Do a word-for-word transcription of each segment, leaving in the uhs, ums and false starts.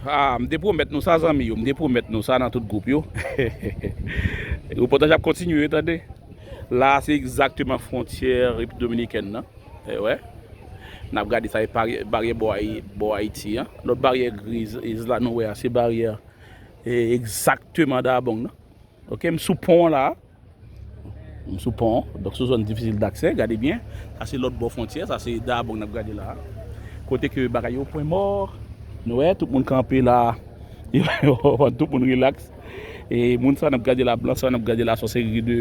Ah, m te pwomèt nou sa, zanmi yo. M te pwomèt nou sa nan tout gwoup yo. Repòtaj ap kontinye, tande. La, se egzakteman fwontyè Repiblik Dominikèn nan. E wè. N ap gade sa, e baryè, baryè bò Ayi-, bò Ayiti an. Lòt baryè griz, griz la nou wè a, se baryè, e, egzakteman Dabong nan. Ok, m sou pon an la. M sou pon. Donk, se yon zòn difisil daksè, gade byen. Sa se lòt bò fwontyè, sa se Dabong n ap gade la. Kote ke bagay yo pwen mò. Nou wè, tout moun kanpe la. Tout moun rilaks. E moun sa n ap gade la, blan sa n ap gade la, se yon seri de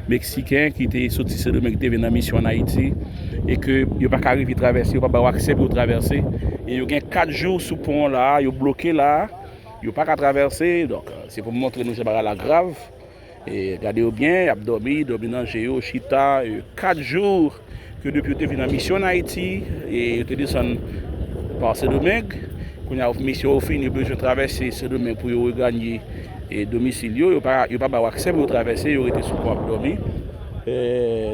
Meksiken ki te soti Sendomeng, ki te vin nan misyon ann Ayiti. E ke yo pa ka rive travèse, yo pa ba yo aksè pou yo travèse. E yo gen kat jou sou pon an la, yo bloke la. Yo pa ka travèse, donk, se pou m montre nou jan bagay la grav. E gade yo byen, y ap dòmi, dòmi nan je yo, chita, e, kat jou ke depi yo te vin nan misyon ann Ayiti, e yo te desann pa Sendomeng. Kounye a, misyon yo fini, yo bezwen travèse Sendomeng pou yo reganye, e, domisil yo. Yo pa, yo pa ba yo aksè pou yo travèse, yo rete sou pon ap dòmi. E,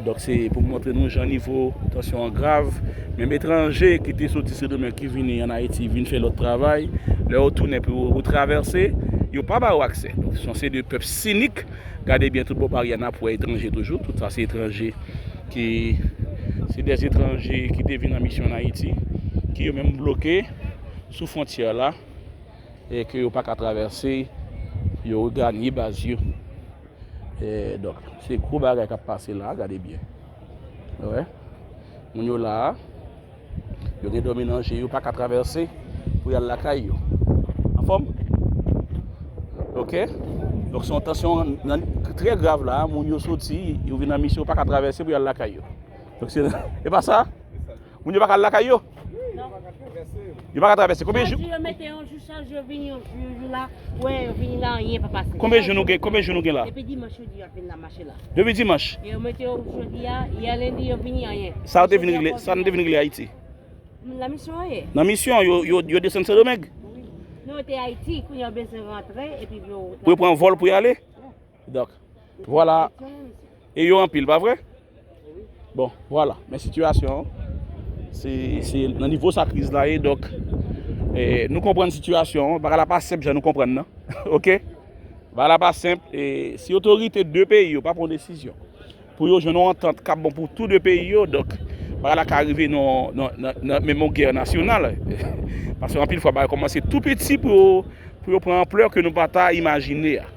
donk, se pou m montre nou jan nivo tansyon an grav. Menm etranje ki te soti Sendomeng ki vini ann Ayiti, vin fè lòt travay, lè yo tounen pou yo retravèse, yo pa ba yo aksè. Donk, se yon seri de pèp sinik. Gade byen tout bò baryè a, n ap wè etranje toujou. Tout sa se etranje ki, se de etranje ki te vin an misyon ann Ayiti, ki yo menm bloke sou fwontyè la, e ke yo pa ka travèse, yo reganye baz yo. E, donk, se gwo bagay k ap pase la, gade byen. Wè. Moun yo la, yo gen dòmi nan je, yo pa ka travèse pou y al lakay yo. Anfòm? Ok? Donk, se yon tansyon nan, trè grav la, moun yo soti, yo vin nan misyon, yo pa ka travèse pou y al lakay yo. Donk, se, e pa sa? Moun yo pa ka al lakay yo? Non. Yo pa ka travèse. Konbyen jou? Chak jou yo mete yon jou, chak jou yo vini yon jou, jou la. Wè, yo vini la, anyen pa pase. Konbyen jou nou gen, konbyen jou nou gen la? Depi dimanch yo di y ap vin la mache la. Depi dimanch? E yo mete yo jodi a, yè lendi yo vini, anyen. Sa yo te vin regle, sa nou te vin regle Ayiti? La misyon an ye. Nan misyon, yo, yo, yo desann Sendomeng? Wi. Nou te Ayiti, kounye a yo bezwen rantre, epi yo. Pou yo pran vòl pou y ale? Donk, vwala. E yo anpil, pa vre? Bon, vwala. Men sitiyasyon an, se, se nan nivo sa kriz la ye. Donk, e, nou konprann sitiyasyon an. Bagay la pa senp jan nou konprann nan. Ok? Bagay la pa senp. E si otorite de peyi yo pa pran desizyon pou yo jwenn yon antant k ap bon pou tou de peyi yo, donk, bagay la ka rive nan, nan, nan, nan menm yon gè nasyonal. Paske anpil fwa, bagay kòmanse tou piti pou yo, pou yo pran anplè ke nou pa ta imajine a.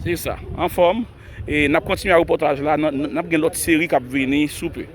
Se sa. Anfòm. E n ap kontinye ak repòtaj la. N, n, n ap gen lòt seri k ap vini sou pe.